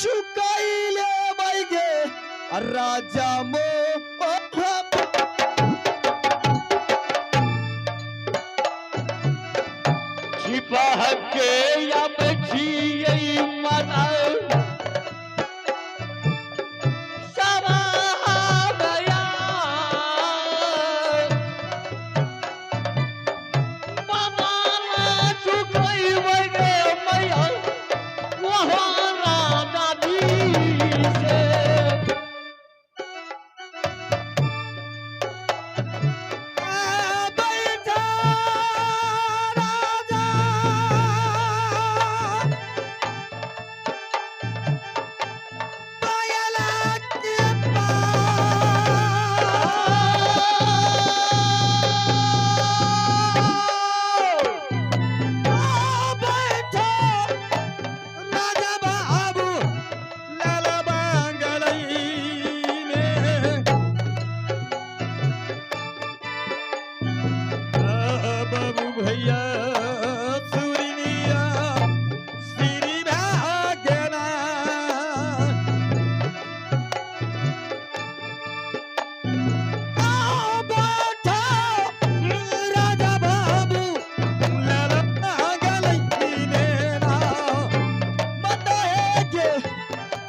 चुकाइले बैगे राजा मो छिपा के या बचिए मना सवा गया मामा चुकई गे मैया वहाँ राजा जी से बैठा राजा पायला के पार बैठा राजा बाबू लाला बांगलई में बाबू भैया सुरनिया श्री भागना बैठा राजा बाबू लाला बांगलई में मत है के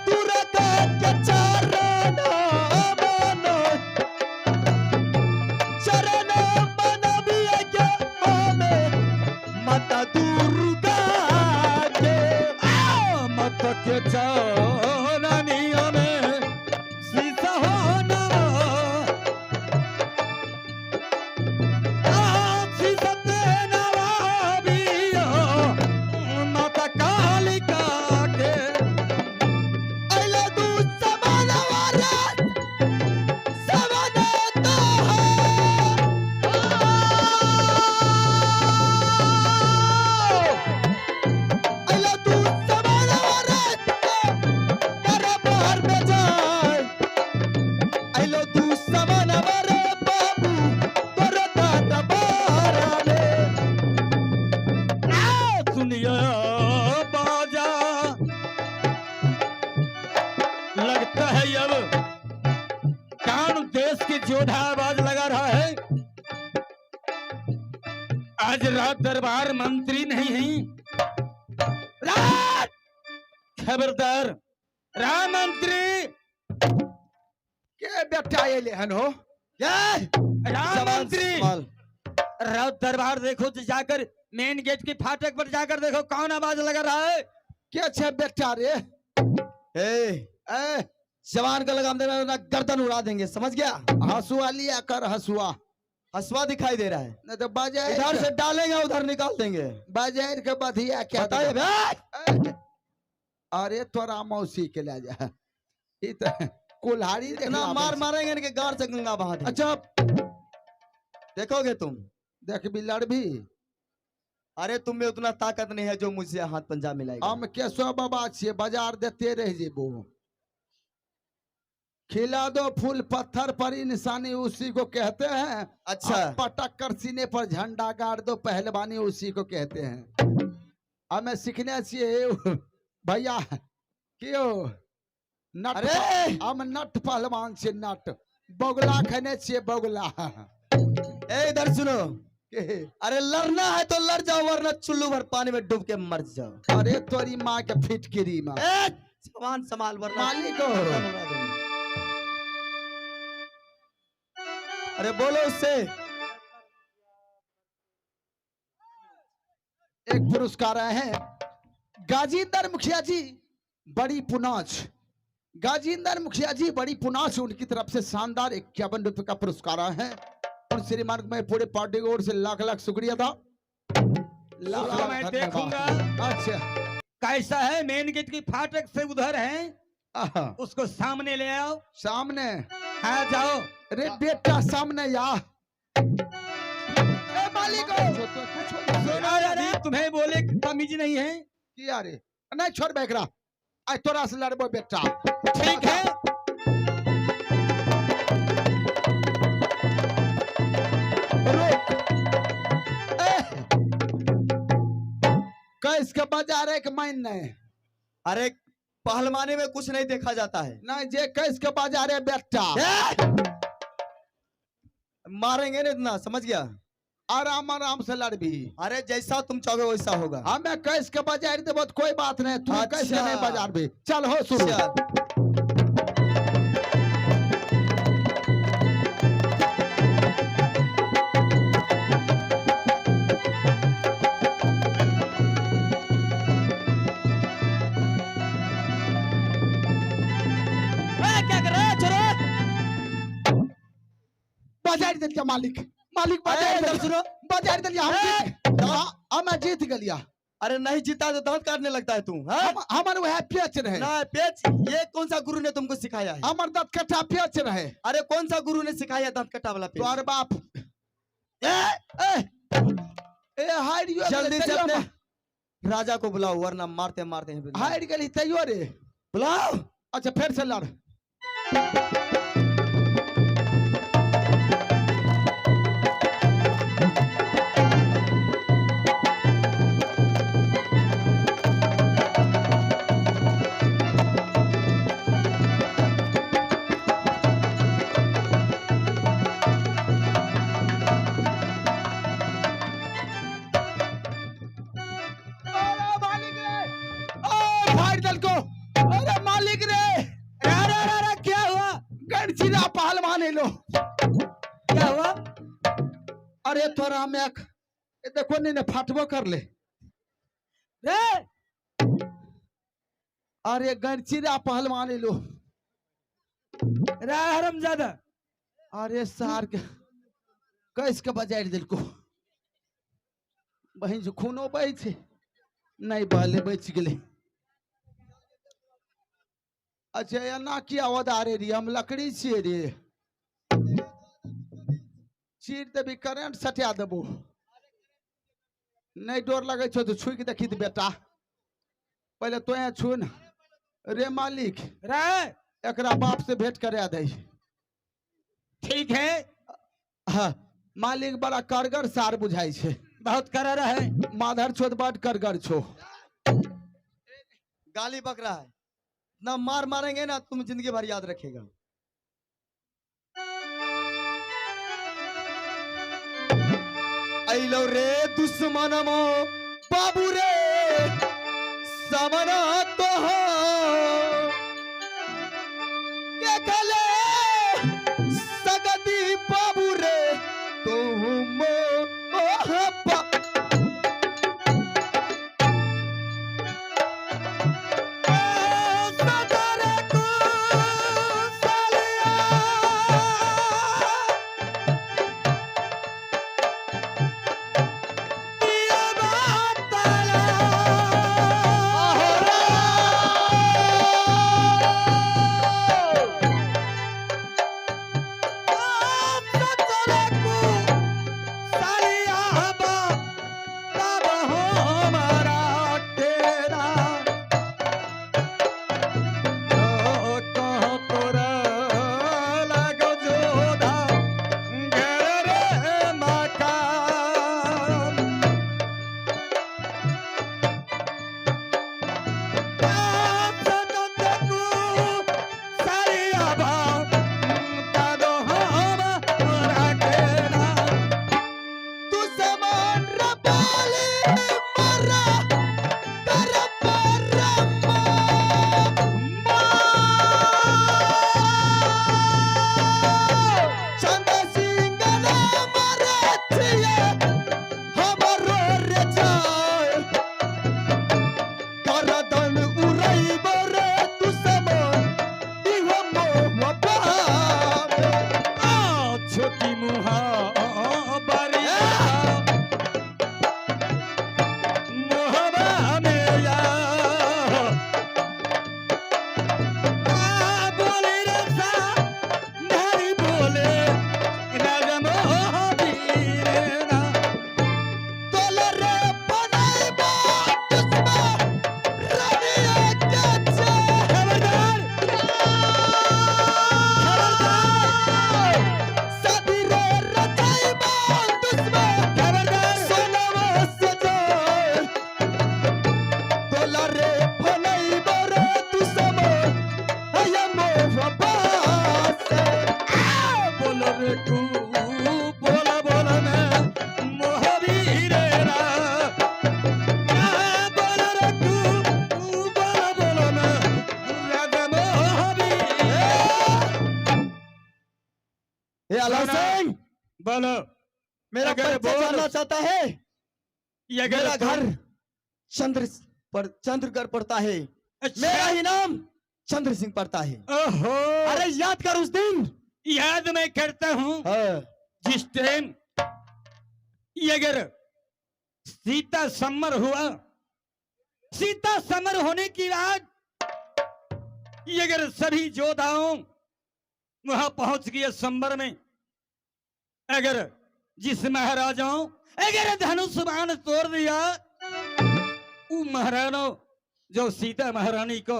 तुरका के चरण मन चरण मनबिया के हमें माता दुर्गा के मत के चरनिया में सीता हो माता कालिका के अइला दू समानवा रे समाना तो अइला दू समानवा रे दरबार में जाए अइला दू समानवा रे बाबू तोर दरबार में सुनिया बाजा लगता है अब कान देश की जोधा आवाज लगा रहा है। आज रात दरबार मंत्री नहीं है। रात खबरदार राम मंत्री के बेटा एले हन हो ये राम जवान मंत्री संभाल। रात दरबार देखो तो जाकर मेन गेट की फाटक पर जाकर देखो कौन आवाज लगा रहा है। के छे बेटा रे? ए ए जवान का लगाम देना वरना गर्दन उड़ा देंगे, समझ गया? हसुआ लिया कर, हसुआ। हसुआ दिखाई दे रहा है, नहीं तो बाजार इधर से डालेंगे उधर निकाल देंगे। बाजार के बधिया क्या बताइए देबा? बे। अरे तोरा मौसी के ले जा, ई त कुल्हाड़ी इतना देखला मार बस। मारेंगे इनके गार से गंगा बहा देंगे। अच्छा देखोगे तुम, देख भी लड़भी। अरे तुम में उतना ताकत नहीं है जो मुझसे हाथ पंजा मिलाएगा। हम केशव बाबा छिए, बाजार देते रह जेबो। खिला दो फूल पत्थर पर इंसानी उसी को कहते हैं। अच्छा अब पटक कर सीने पर झंडा गाड़ दो पहलवानी उसी को कहते हैं। हमें सीखने छिए भैया क्यों नट। अरे हम नट पहलवान छिए, नट बगुला खेने छिए बगुला। ए इधर सुनो, के? अरे लड़ना है तो लड़ जाओ वरना चुल्लू भर पानी में डूब के मर जाओ। अरे तोरी माँ के फिटकिरी माँ। ए जवान संभाल वरना मालिक हो। गर्दन उड़ा देंगे। अरे बोलो उससे। एक पुरस्कार आए हैं गाजिंदर मुखिया जी बड़ी पुनाच, गाजिंदर मुखिया जी बड़ी पुनाच, उनकी तरफ से शानदार 51 रुपए का पुरस्कार आया है। और श्रीमान मैं पूरे पार्टी की ओर से लाख लाख शुक्रिया था। लाख उसको लाख मैं धन्यवाद। देखूंगा। अच्छा कैसा है, मेन गेट की फाटक से उधर है, आहा, उसको सामने ले आओ। सामने? हाँ जाओ। अरे बेटा सामने या। ए मालिक सुनो अरे तुम्हें बोले की तमीज नहीं है। किया रे? नहीं छोड़ बेकरा, आज तोरा से लड़बो बेटा। ठीक है। रुक। ए, कैस के बाजार एक मान नहीं। अरे पहलवानी में कुछ नहीं देखा जाता है। नहीं जे कैस के बाजारे बेटा। ए! मारेंगे ना इतना, समझ गया? आराम आराम से लड़बी। अरे जैसा तुम चाहोगे वैसा होगा। हमें कैस के बाजार देबो तो कोई बात नहीं, तू कैस के अच्छा। नहीं बाजार भी। चल हो शुरू। चल। ए, क्या कर रहा है छोरो? बाजार दिलिया मालिक, मालिक बाजार अरे, इधर दिलिया। सुनो। बाजार दिलिया, हम ए, जीत, हम जीत गेलिया। अरे नहीं जीता तो दांत काटने लगता है तू, हाँ? हमर वह पेच रहे। ना पेच, ये कौन सा गुरु ने तुमको सिखाया है? हमर दांत कट्टा पेच रहे। अरे कौन सा गुरु ने सिखाया दांत कट्टा वाला पेच? तोहर बाप। ए, ए, ए हार यो जल्दी से तैयो अपने राजा को बुलाओ वरना मारते मारते हैं। हार गेली तैयो रे। बुलाओ। अच्छा फिर से लड़। अरे मालिक रे, ओ भाई दल को, अरे मालिक रे। अरे अरे अरे क्या हुआ? गणचिरा पहलवान लो। क्या हुआ? अरे तोरा में ए देखो नहीं ने फाटबो कर ले रे। अरे गणचिरा पहलवान लो। रे हरामजादा। अरे सार के कैस के बजाय दिल को बहिन जो खूनो बही छे नहीं बहले बच गेले। अच्छा एना की आवाज आ रे, हम लकड़ी छियै रे, चीर देबी करेंट सटिया देबो। नहीं डर लगे छो तो छुई के देखी त बेटा, पहले तो छू न रे मालिक। रे एकरा बाप से भेंट करा दे। ठीक है। हाँ मालिक बड़ा करगर सार बुझाई छे। बहुत करारा है। माधर छो बड करगर छो। गाली बक रहा है ना, मार मारेंगे ना तुम जिंदगी भर याद रखेगा। अइलो रे दुश्मन मो बाबू रे समना तो हो देखले सगदी बाबू रे तुम आहो रे। अरे अल्लाह सुना। सिंह, बोलो। मेरा अगर परिचय बोल। जानना चाहता है? ये अगर मेरा घर चंद्र पर चंद्रगढ़ पड़ता है। अच्छा। मेरा ही नाम चंद्र सिंह पड़ता है। ओहो। अरे याद कर उस दिन। याद मैं करता हूँ। हाँ। जिस टाइम ये अगर सीता समर हुआ, सीता समर होने की बाद ये अगर सभी योद्धाओं वहां पहुंच गए समर में, अगर जिस महाराजाओं अगर धनुष बाण तोड़ दिया, वो महाराणो जो सीता महारानी को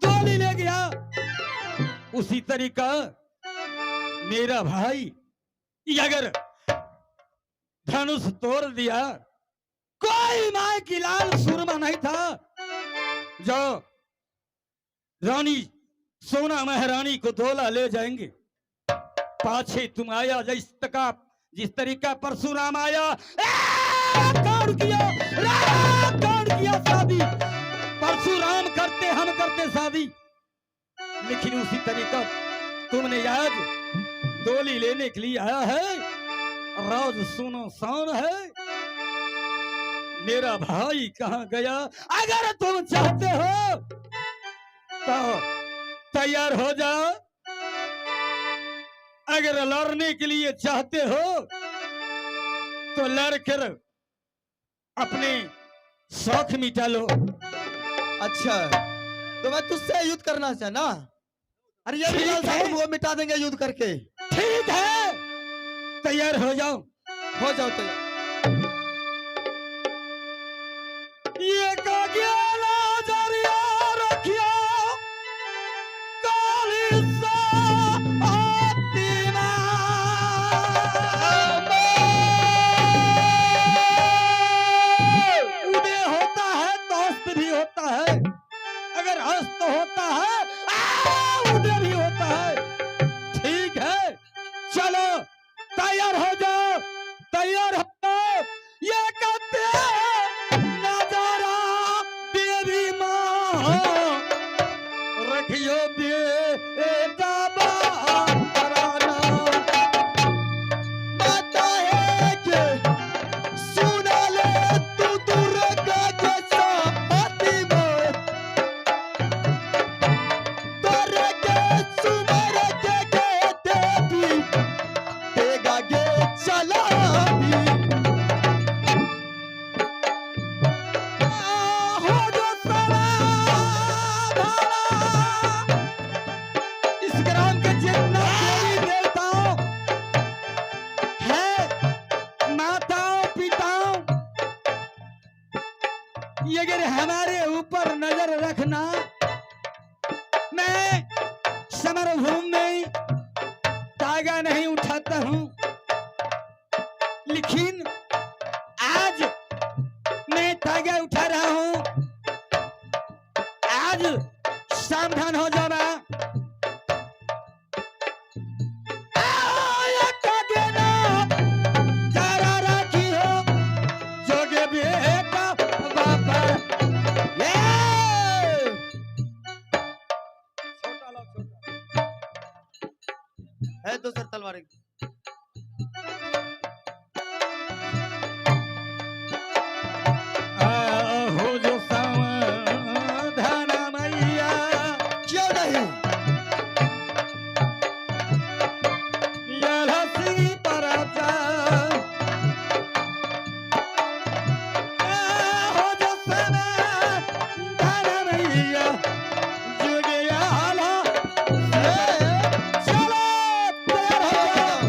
डोली ले गया, उसी तरीका मेरा भाई ये अगर धनुष तोड़ दिया, कोई मां की लाल सुरमा नहीं था जो रानी सोना महारानी को डोला ले जाएंगे। पाछे तुम आया जिस तका जिस तरीका परशुराम आया, कौन किया कौन किया शादी, परशुराम करते हम करते शादी, लेकिन उसी तरीका तुमने आज डोली लेने के लिए आया है। रोज सुनो सौन है, मेरा भाई कहाँ गया? अगर तुम चाहते हो तो तैयार हो जाओ, अगर लड़ने के लिए चाहते हो तो लड़कर अपने शौक मिटा लो। अच्छा, तो मैं तुझसे युद्ध करना चाह ना? अरे ये भी ठीक लालसा है। तुम वो मिटा देंगे युद्ध करके। ठीक है, तैयार हो जाओ। हो जाओ तैयार। ये काग्याला जरिया रखियो काली सा आत्मा। उदय होता है तो अस्त भी होता है, अगर अस्त होता है उदय भी होता है। ठीक है, चलो तैयार हो जाओ, तैयार हो जाओ। ये कहते नजारा देवी माँ रखियो बेटा बाराना। माता है के सुना ले तू दुर्गा जैसा फातिमा, तोरे के सुमर के देवी तेगा गे चला भी। हो जो सवा धारा। इस ग्राम के जितना देवी देवताओं है, माताओं पिताओं, ये अगर हमारे ऊपर नजर रखना, मैं समरभूमि में तागा नहीं उठाता हूं, लेकिन आज मैं तागा उठा रहा हूं। आज सावधान हो जाना। आया कागना, जरा राखी हो, जोगे बेटा बाबा। ये है दोसर तलवार। हो जो सावधान मैया। क्यों नहीं? यलसी पराचा। हो जो सावधान मैया, जोगे आला। ये चलो तैयार हो जाओ।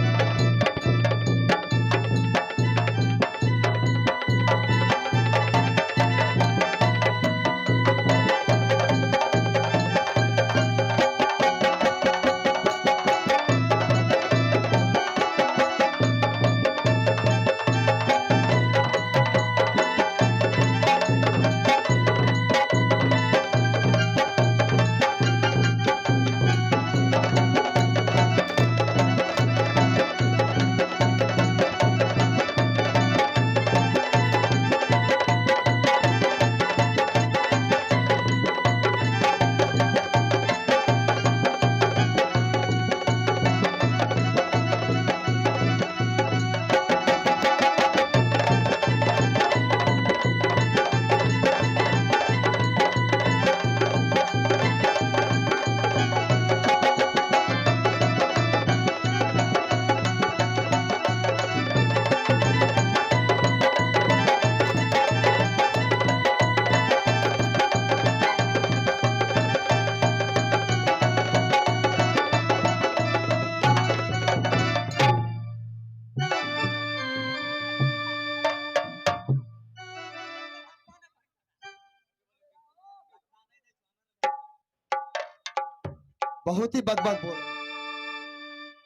बहुत ही बकबक बोल रहे।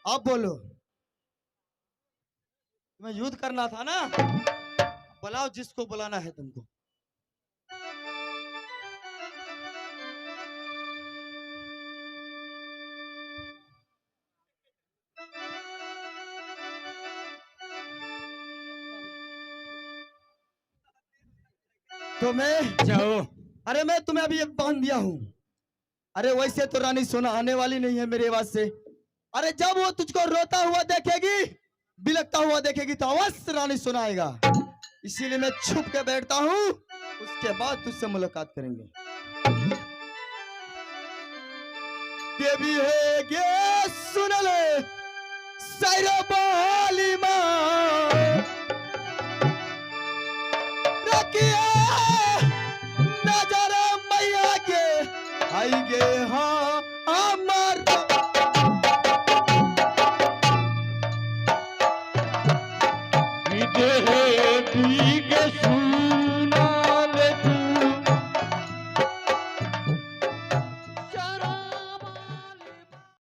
अब बोलो, तुम्हें युद्ध करना था ना, बुलाओ जिसको बुलाना है तुमको। तो मैं जाओ। अरे मैं तुम्हें अभी एक बांध दिया हूं। अरे वैसे तो रानी सोना आने वाली नहीं है मेरे आवाज से। अरे जब वो तुझको रोता हुआ देखेगी, बिलखता हुआ देखेगी, तो अवश्य रानी सोना आएगा। इसीलिए मैं छुप के बैठता हूं, उसके बाद तुझसे मुलाकात करेंगे। देवी है गे सुन ले साइरो बाली मां, रखिए नजर मैया के आई गे हाँ अमर। देवी के सुन